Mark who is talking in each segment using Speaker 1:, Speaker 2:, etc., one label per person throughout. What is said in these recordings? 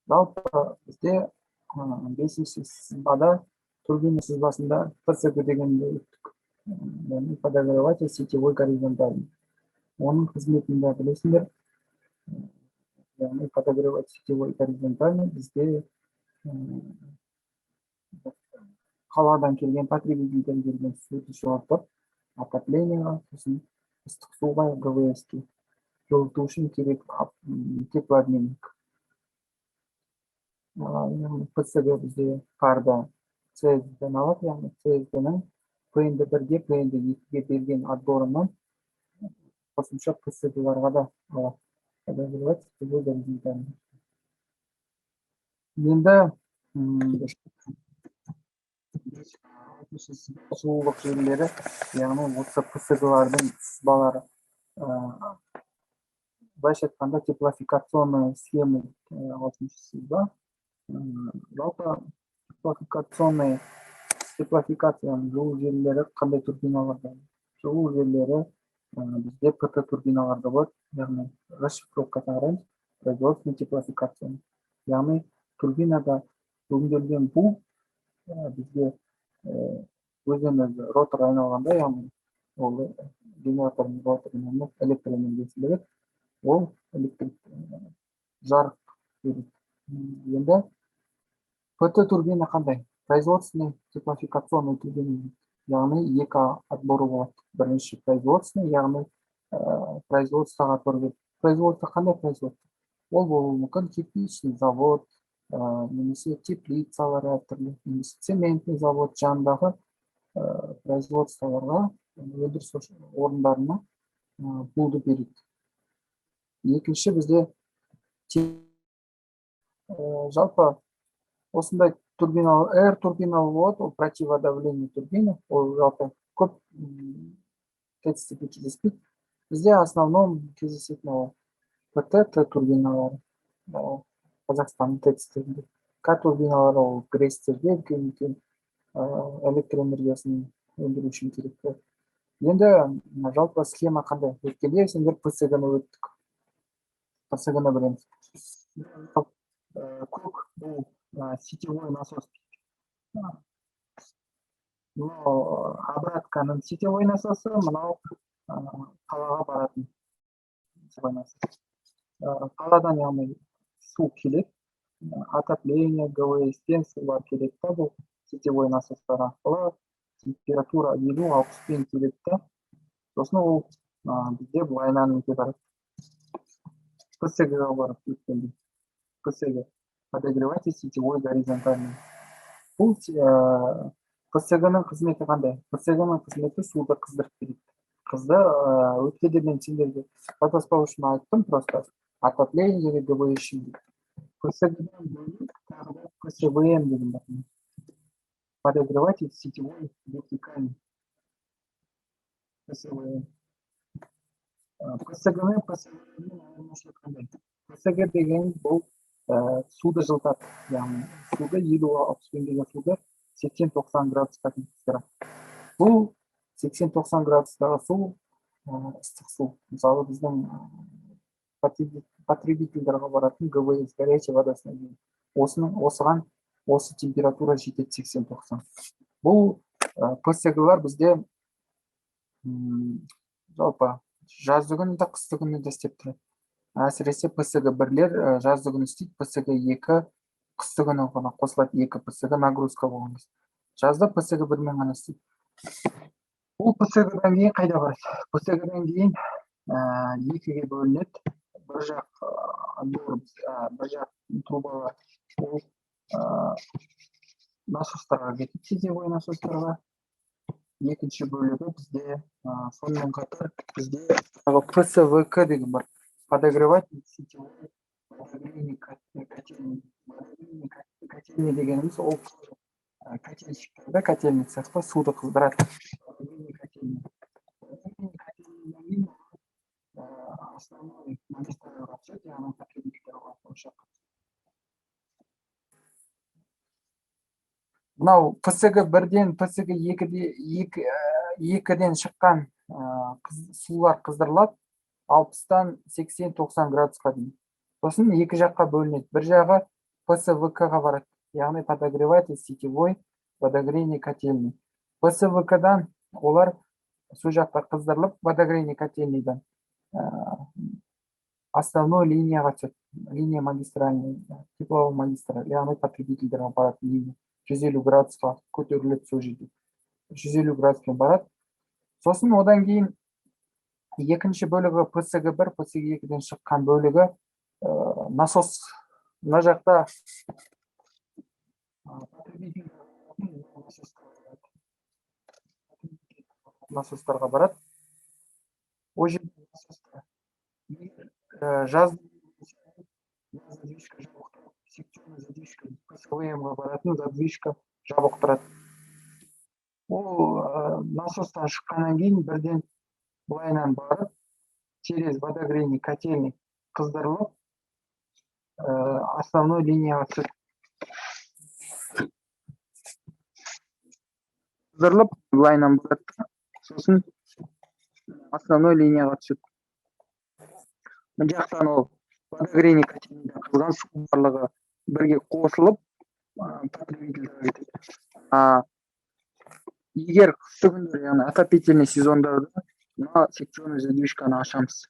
Speaker 1: Жалпы бізде бесінші сызбада, турбина сызбасында ПСГ дегенді өттік. Яғни подогреватель сетевой горизонтальный. Оның қызметін де білесіңдер. Яғни подогреватель сетевой горизонтальный бізде қаладан келген, потребительден келген суды жылытып, отоплениеға, сосын ыстық суға, ГВС-ке жылыту үшін керек теплообменник. Яғни ПСГ бізде парда ЦСД-дан алады, яғни ЦСД-ның ПНД 1-ге, ПНД 2-ге берген отборынан қосымша ПСГ-ларға да алады. Подогревать сетевой горизонтальный. Енді жылулық желілері, яғни осы ПСГ-лардың сызбалары, былайша айтқанда, теплофикационная схема, алтыншы сызба. Жалпы теплофикационный, теплофикацияның жылу желілері қандай турбиналарда? Жылу желілері бізде ПТ турбиналарда болады, яғни расшифровкасын қараймыз: производственный теплофикация, яғни турбинада өңделген бу бізге өзінен өзі ротор айналғанда, яғни ол генератордың роторынан электр энергиясын береді, ол электр жарық береді. Енді ПТ турбина қандай? Производственный теплофикационный турбина, яғни екі отборы болады. Бірінші производственный, яғни производствоға отбор береді. Производство қандай производство? Ол болуы мүмкін кирпичный завод немесе теплицалар әртүрлі, немесе цементный завод жанындағы производстволарға, өндіріс орындарына буды береді. Екінші бізде жалпы осындай турбиналар, R турбиналар болады, ол противодавление турбина, ол жалпы көп ТЭЦ-терде кездеспейді. Бізде основном кездесетін ол ПТ, Т турбиналары Қазақстанның ТЭЦ-терінде. К турбиналары ол ГРЭС-терде, үлкен үлкен электр энергиясын өндіру үшін керек болады. Енді жалпы схема қандай? Өткенде сендер ПСГ-ны өттік. ПСГ-ны білеміз. Көк бұл сетевой насос. Мынау обратканың сетевой насосы, мынау қалаға баратын сетевой насос. Қаладан, яғни, су келеді, отопление, ГВС-тен сулар келеді да, бұл сетевой насостар арқылы температура 50-60-пен келеді да, сосын ол бізде былайынан неге барады? ПСГ-ға барады. Өткенде ПСГ, подогреватель сетевой горизонтальный. Бұл ПСГ-ның қызметі қандай? ПСГ-ның қызметі суды қыздырып береді. Қызды өткенде мен сендерге шатаспау үшін айттым, просто отопление және ГВС үшін деп. ПСГ-дан бөлек тағы да ПСВМ деген бар, подогреватель сетевой вертикальный, ПСВМ. ПСГ мен ПСВМ айырмашылығы қандай? ПСГ деген бұл суды жылытады, яғни суды 50-60-пен келген суды 80-90 градусқа дейін қыздырады. Бұл 80-90 градустағы су ыстық су, мысалы, біздің потребительдерге баратын ГВС, горячая водасына дейін осының, осыған, осы температура жетеді, 80-90. Бұл ПСГ-лар бізде жалпы жазды күні де, қысты күні де істеп тұрады. Әсіресе ПСГ 1-лер жазды күні істейді, ПСГ 2 қысты күні ғана қосылады. Екі ПСГ нагрузка болған кезде жазда ПСГ 1-мен ғана істейді. Бұл ПСГ-дан кейін қайда барады? ПСГ-дан кейін екіге бөлінеді. Бір жақ отбор, бір жақ трубалар ол насостарға кетеді, сетевой насостарға. Екінші бөлігі бізде сонымен қатар бізде тағы ПСВК деген бар, подогреватель сетевой водогрейный котельный. Водогрейный котельный дегеніміз ол котельщиктер, котельный цехта суды қыздырады. Водогрейный котельный. Водогрейный котельныйдан кейін основной магистральға түседі, яғни потребительдерге, осы жаққа. Мынау ПСГ 1-ден, ПСГ 2-де, 2-ден шыққан сулар қыздырылады 60-тан 80-90 градусқа дейін. Сосын екі жаққа бөлінеді. Бір жағы ПСВК-ға барады, яғни подогреватель сетевой водогрейный котельный. ПСВК-дан олар сол жақта қыздырылып, водогрейный котельныйдан основной линияға түседі, линия магистральный, тепловой магистраль, яғни потребительдерге баратын линия 150 градусқа көтеріледі. Сол жерде 150 градуспен барады. Сосын одан кейін екінші бөлігі, ПСГ 1, ПСГ 2-ден шыққан бөлігі, насос мына жақта потребитель насостарға барады. Ол жерде насоста жаз задвижка жабық тұрады, секционный задвижка, ПСВМ-ға баратын задвижка жабық тұрады. Ол насостан шыққаннан кейін бірден былайынан барып, через водогрейный котельный қыздырылып, основной линияға түседі. Қыздырылып, былайынан барады да, сосын основной линияға түседі. Мына жақтан ол водогрейный котельныйда қызған су барлығы бірге қосылып, потребительдерге кетеді. А егер қысты күндері, яғни отопительный сезондарда, мына секционный задвижканы ашамыз.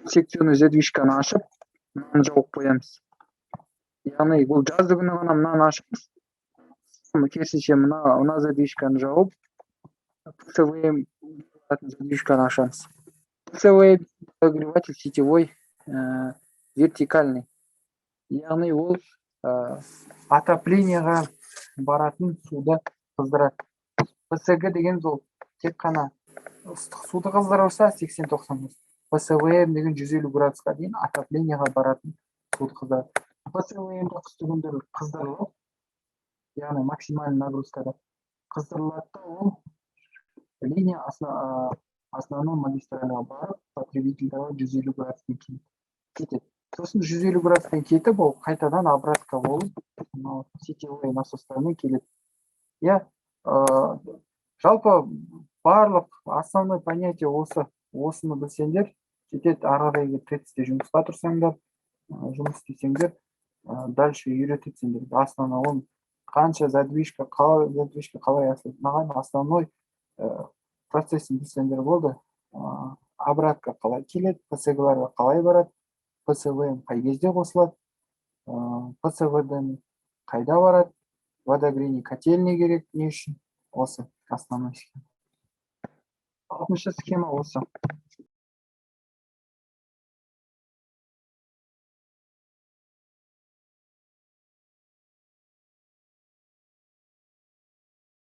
Speaker 1: Секционный задвижканы ашып, мынаны жауып қоямыз. Яғни бұл жазды күні ғана мынаны ашамыз, керісінше мына задвижканы жауып, ПСВМ задвижканы ашамыз. ПСВМ — подогреватель сетевой вертикальный, яғни ол отопленияға баратын суды қыздырады. ПСГ деген ол тек қана ыстық суды қыздырса, 80-90. ПСВМ деген 150 градусқа дейін отопленияға баратын суды қыздырады. ПСВМ қысты күндері қыздырылып, яғни максимальный нагрузкада қыздырылады да, ол линия основной магистральға барып, потребительдерге 150 градуспен кетеді. Сосын 150 градуспен кетіп, ол қайтадан обратка болып, мынау сетевой насостармен келеді, иә. Жалпы барлық основной понятие осы. Осыны білсеңдер, жетеді. Ары қарай егер ТЭЦ-те жұмысқа тұрсаңдар, жұмыс істесеңдер, дальше үйретеді сендерге. Основной оны қанша задвижка, қалай задвижка, қалай ашылады, маған основной процессін білсеңдер болды. Обратка қалай келеді, ПСГ-ларға қалай барады, ПСВМ қай кезде қосылады, ПСВД қайда барады, водогрейный котельный керек не үшін, осы основной схема. Алтыншы схема осы.